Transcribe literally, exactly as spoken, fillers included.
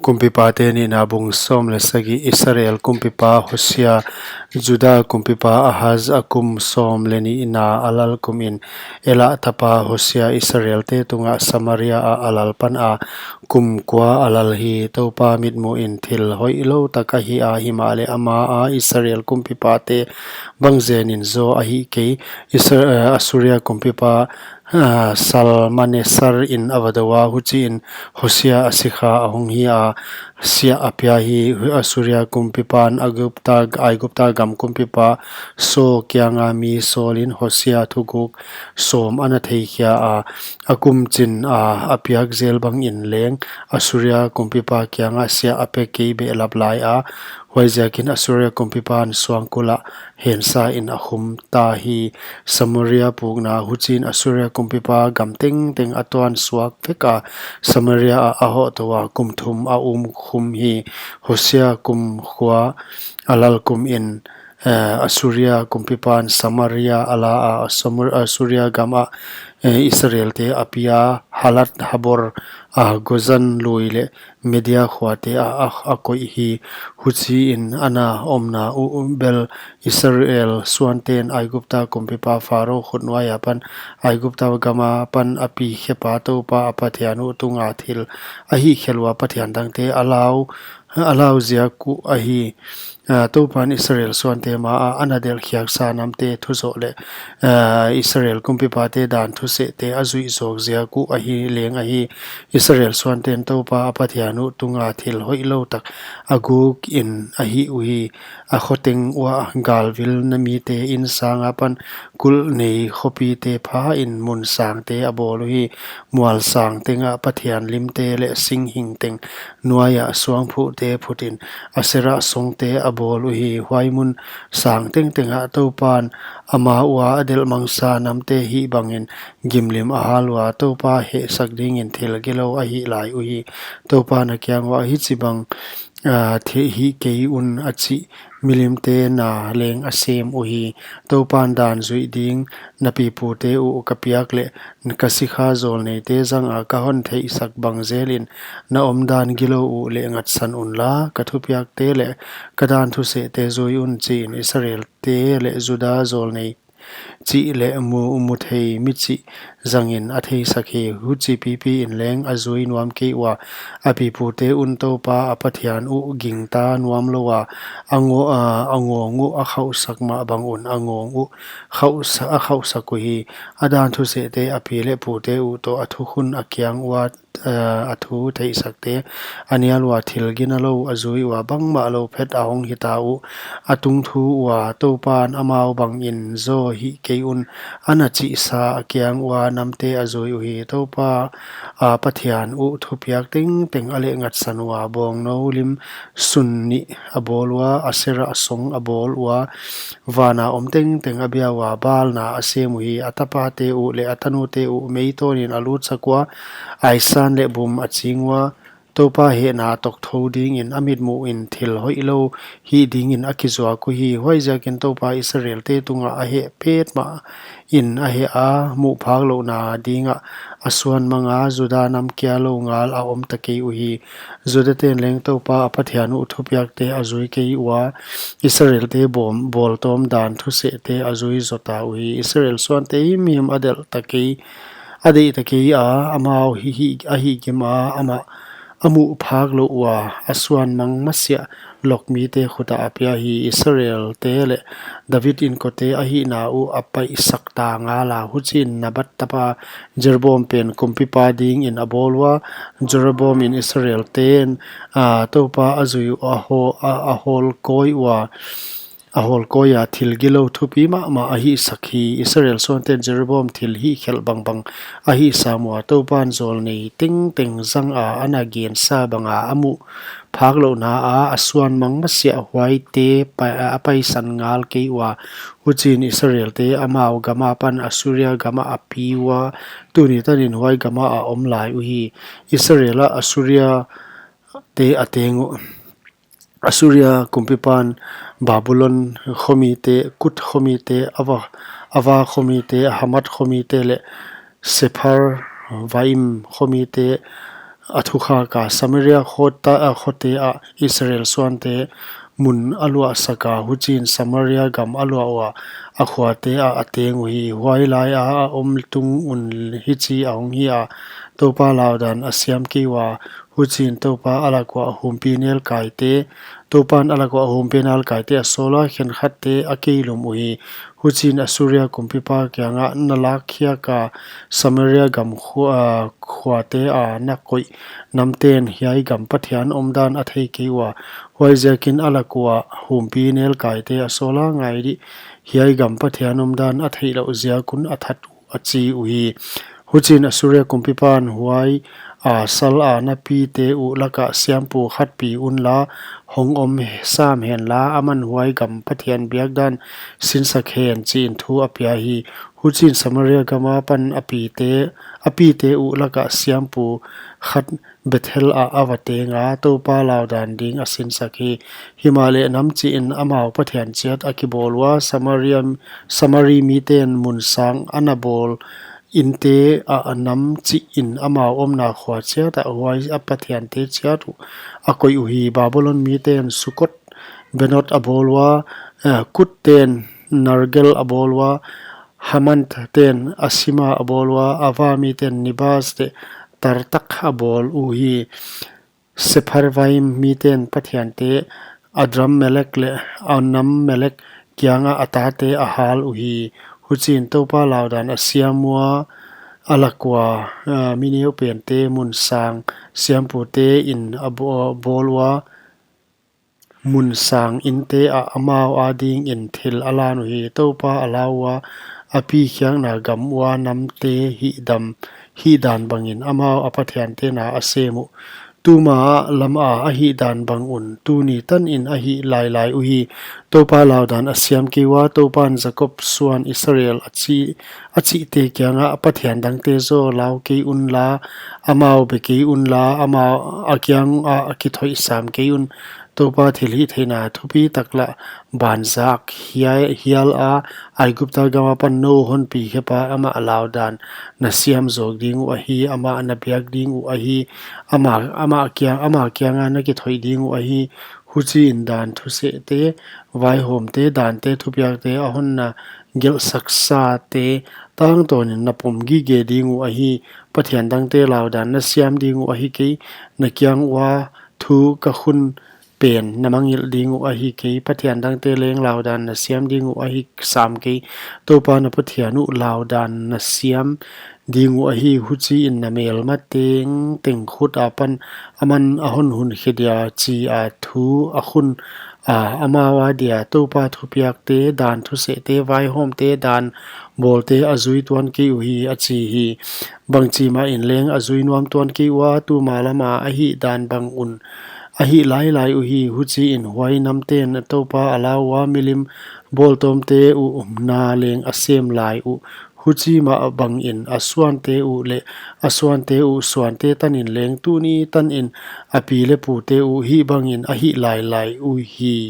Kumpipate Nihna, bung sawm leh sagih. Israel kumpipa Hosia. Juda kumpipa Ahaz a kum sawm leh nihna, a lal kum in, Ela tapa Hosia Israelte tungah Samaria ah a lal pan a, kum kua a lal hi. Toupa mitmuh in thil hoihlou tak a hih a, himahleh ama a Israel kumpipate bangzen in zaw a hih kei. Isra-, eh, Assuria kumpipa, ah, Salmaneser in a va dou a, huchiin Hosia a sikha a hong hi a, siah a pia hi. Assuria kumpipan Aigupta, Aigupta gam kumpipa So kianga mi sawlin Hosia thuguk sawm ana theikhia a, a kum chin a, a piak zel bangin leng Assuria kumpipa kiangah siah a pe kei behlap lai a, huaiziakin Assuria kumpipan suangkul ah hensa in a khum ta hi. Samaria pukna. Huchiin Assuria kumpipa gam tengteng a tuan suak vek a, Samaria ah a hoh tou a, kum thum a um khum hi. Hosia kum kua a lal kum in, eh, Assuria kumpipan Samaria a la a, Samar-, Assuria gam ah, eh, Israelte a pia, Halat Habor, ah, Gozan lui leh Media khuate ah, a, a koih hi. Huchiin ana omna uh bel Israel suanten Aigupta kumpipa Pharo khut nuai apan, Aigupta gam apan a pi khepa Toupa a Pathian uh tunga thil a hihkhelh ua pathian dangte a lau, a lau ziak uh ahi. Ah, Toupan Israel suante ma a ana delhkhiaksa namte thuzoh leh, ah, Israel kumpipate dan thusehte a zuih zawk ziak uh ahi leng ahi. Israel suanten Toupa a Pathian uh tunga thil hoihlou tak a guk in a hih uhi. A khoteng ua galvil na mite in sang apan kulh nei khopite pha in mun sangte a bawl uhi. Mual sang tengah pathian limte leh singhing teng nuaiah suangphuhte phutin Asera songte a bawl uhi. Huai mun sang tengteng ah Toupan ama ua a delhmangsa namte hih bangin gimlim a hal ua, Toupa hehsak dingin thil gilou a hih lai uhi. Toupan a kiang ua, hichibang, ah, thil hih kei un a chih milimte na leng a sem uhi. Toupan dan zuih ding na pipute uh ka piak leh ka sikha zawlneite zanga ka hon theihsak bang zelin na omdan gilou uh leh ngatsan unla, ka thupiakte leh ka dan thusehte zui un, chiin Israelte leh Juda zawlnei chih leh mu, muthei mi chih zangin a theisak hi. Huchi pipi in leng a zui nuam kei ua, a pipute un Toupa a Pathian uh gingta nuam lou a, a ngo-, a, a ngawng uh a khauhsak mah bang un a ngawng uh khauhsa-, a khauhsak uhi. A dan thusehte a pi leh pute uh toh a thukhun a kiang ua, eh, a thu theihsakte a nial ua, thil ginalou a zui ua, bangmahlou phet a hong hita uh. A tungthu ua Toupan amau bangin zaw hih kei un ana chihsa a kiang ua namte a zui uhi. Toupa a Pathian uh thupiak tengteng a lehngatsan ua, bawngnou lim sun nih a bawl ua, Asera song a bawl ua, vana om tengteng a bia ua, balna a sem uhi. A tapate uh leh a tanute uh mei tawnin a lutsak ua, aisan leh bum a ching ua, Toupa hehna tokthou dingin a mitmuh in thil hoihlou hih dingin a kizuak uhi. Huaiziakin Toupa Israelte tungah a heh petmah in a heh a, muh phak louhna dingah a suan manga Juda nam kia lou ngal a om ta kei uhi. Judaten leng Toupa a Pathian uh thupiakte a zui kei ua, Israelte bawm, bawltawm dan thusehte a zui zota uhi. Israel suante himhim a delh ta kei, a deih ta kei a, amau hi, hi, a hihgim a, amah a muh phak louh ua, a suan mang masiah lok mite khutah a pia hi. Israelte leh David inkote a hihna uh a paihsak ta ngal a. Huchiin Nebat tapa Jeroboam pen kumpipa dingin a bawl ua, Jeroboam in Israelten, ah, Toupa a zui uh a haw-, a, a hawlkawi ua, a hawlkawi a, thil gilou thupi mahmah a hihsak hi. Israel suanten Jeroboam thil hihkhelh bangbang a hihsam ua, Toupan zawlnei tengteng zanga ana gensa banga a muh phak louhna a, a suan mang masiah huaite pa-, a paisan ngal kei ua. Huchiin Israelte amau gam apan Assuria gamah a pi ua, tuni tanin huai gamah a om lai uhi. Israel ah Assuria te a teng uh. Assuria kumpipan Babulon khomite, Kut khomite, Ava, Ava khomite, Hamat khomite leh Sepharvaim khomite, a thukhak a, Samaria kho ta, a khote ah Israel suante mun a luahsak a, huchiin Samaria gam a luah ua, a khuate ah a teng uhi. Huai lai a a om tung un hichi a hong hi a, Toupa laudan a siam kei ua, huchiin Toupa a lak ua humpinelkaite, Toupan a lak ua humpinelkaite a sawl a, khenkhatte a keilum uhi. Huchiin Assuria kumpipa kiangah, na lak khiak a, Samaria gam khu-, a, khuate a na koih namten hiai gam Pathian omdan a thei kei ua, huaiziakin a lak ua humpinelkaite a sawl a, ngai dih, hiai gam Pathian omdan a theih louh ziak un a that uh, a chi uhi. Huchiin Assuria kumpipan, huai a sal a na pite uh laka siampu khat pi unla, hong om sam henla, aman huai gam Pathian biakdan sinsak hen, chiin thu a pia hi. Huchiin Samaria gam apan a pite, a pite uh laka siampu khat Bethel ah a va teng a, Toupa laudan ding a sinsak hi. Himahleh nam chihin amau pathian chiat a kibawl ua, Samaria, Samari miten mun sang a na bawl inte ah nam chihin amau omna khua chiat ah huai a pathiante chiat uh a koih uhi. Babulon miten Sukot, Benot a bawl ua, eh, Kut ten Nergal a bawl ua, Hamath ten Asima a bawl ua, Ava miten Nibhaz leh Tartak a bawl uhi. Sepharvaim miten pathiante Adrammelek leh Anammelek kiangah a tate a hal uhi. Huchiin Toupa laudan a siam ua, a lak ua, a, mi neupente mun sang siampute in a bo-, bawl ua, mun sang inte ah amau adingin thil a lan uhi. Toupa a lau ua, a pi khiakna gam ua namte hihdam, hihdan bangin amau a pathiante na a sem uh. Tuma lam a a hihdan bang un tuni tanin a hih lailai uhi. Toupa laudan a siam kei ua, Toupan Jakob suan Israel a chih, a chihte kiangah, pathian dangte zaw lau kei unla, amau be kei unla, amau a kiang a kithoih sam kei un. Toupa thilhihtheihna thupi tak lah banzak hiai, hial a, Aigupta gam apan nou hon pi khepa amah laudan na siam zawk ding uh ahi, amah na biak ding uh ahi, amah, amah kiang, amah kianga na kithoih ding uh ahi. Huchiin dan thusehte, vaihawmte, dante, thupiakte, a honna gelhsaksate tangtawnin na pom gige ding uh ahi. Pathian dangte laudan na siam ding uh ahi kei, na kiang ua thu ka khun pen na mangngilh ding uh ahi kei, pathian dangte leng laudan na siam ding uh ahi sam kei, Toupa na Pathian uh laudan na siam ding uh ahi, huchiin na melma tengteng khut apan aman a hon hun khe dia, chi a thu a khun a, amau adia Toupa thupiakte, dan thusehte, vaihawmte, dan bawlte a zui tuan kei uhi, a chi hi. Bangchi mahin leng a zui nuam tuan kei ua, tuma lama a hihdan bang un a hih lailai uhi. Huchiin huai namten Toupa a lau ua, milim bawltawmte uh na leng a sem lai uh. Huchi mah bangin a suante uh leh a suante uh suante tanin leng tuni tanin a pi leh pute uh hih bangin a hih lailai uhi.